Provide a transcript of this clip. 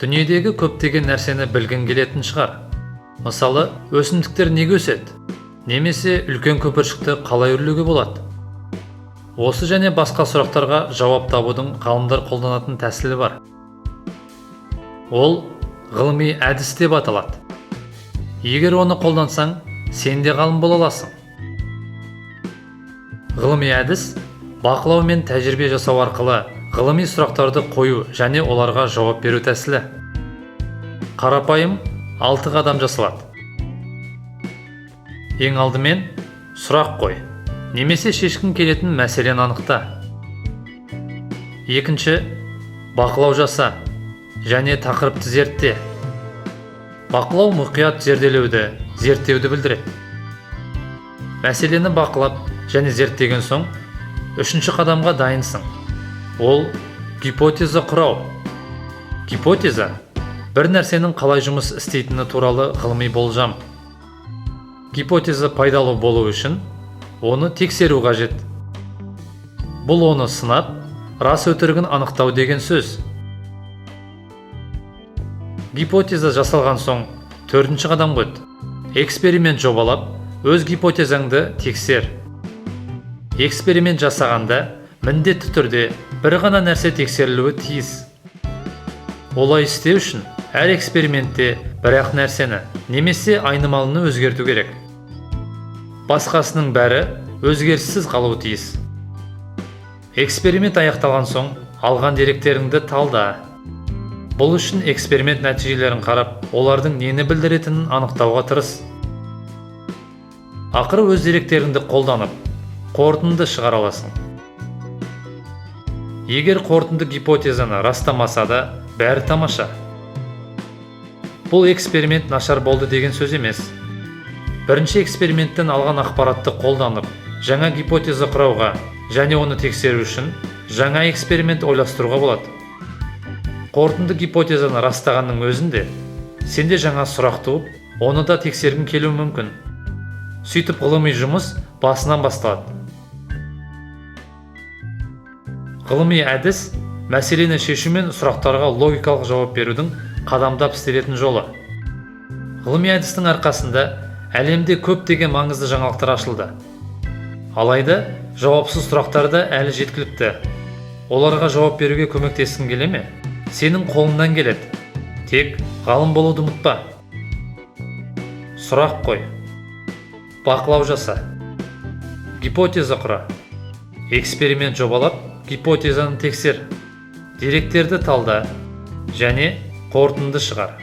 Дүниедегі көптеген нәрсені білгің келетін шығар. Мысалы, өсімдіктер неге өседі? Немесе үлкен көпіршікті қалай үрлеуге болады? Осы және басқа сұрақтарға жауап табудың ғалымдар қолданатын тәсілі бар. Ол ғылыми әдіс деп аталады. Егер оны қолдансаң, сен де ғалым бола аласың. Ғылыми әдіс – бақылау мен тәжірибе жасау арқылы ғылыми сұрақтарды қою және оларға жауап беру тәсілі. Қарапайым алты қадам жасалады. Ең алдымен сұрақ қой немесе шешкің келетін мәселені анықта. Екінші, бақылау жаса және тақырыпты зертте. Бақылау мұқият зерделеуді, зерттеуді білдіреді. Мәселені бақылап және зерттеген соң, үшінші қадамға дайынсың. Ол – гипотеза құрау. Гипотеза – бір нәрсенің қалай жұмыс істейтіні туралы ғылыми болжам. Гипотеза пайдалы болу үшін оны тексеру қажет. Бұл оны сынап, рас өтірігін анықтау деген сөз. Гипотеза жасалған соң, төртінші қадамға өт. Эксперимент жобалап, өз гипотезаңды тексер. Эксперимент жасағанда міндетті түрде бір ғана нәрсе тексерілуі тиіс. Олай істеу үшін әр экспериментте бір-ақ нәрсені немесе айнымалыны өзгерту керек. Басқасының бәрі өзгеріссіз қалуы тиіс. Эксперимент аяқталған соң, алған деректеріңді талда. Бұл үшін эксперимент нәтижелерін қарап, олардың нені білдіретінін анықтауға тырыс. Ақыры өз деректеріңді қолданып, қорытынды шығара аласың. Егер қорытынды гипотезаны растамаса да, бәрі тамаша. Бұл эксперимент нашар болды деген сөз емес. Бірінші эксперименттен алған ақпаратты қолданып, жаңа гипотеза құрауға және оны тексеру үшін жаңа эксперимент ойластыруға болады. Қорытынды гипотезаны растағанның өзінде сенде жаңа сұрақ туып, оны да тексергің келуі мүмкін. Сөйтіп, ғылыми жұмыс басынан басталады. Ғылыми әдіс – мәселені шешу мен сұрақтарға логикалық жауап берудің қадамдап істелетін жолы. Ғылыми әдістің арқасында әлемде көптеген маңызды жаңалықтар ашылды. Алайда жауапсыз сұрақтар да әлі жеткілікті. Оларға жауап беруге көмектескің келе ме? Сенің қолыңнан келеді. Тек ғалым болуды ұмытпа. Сұрақ қой, бақылау жаса, гипотеза құра, эксперимент жобалап, гипотезаны тексер, деректерді талда және қорытынды шығар.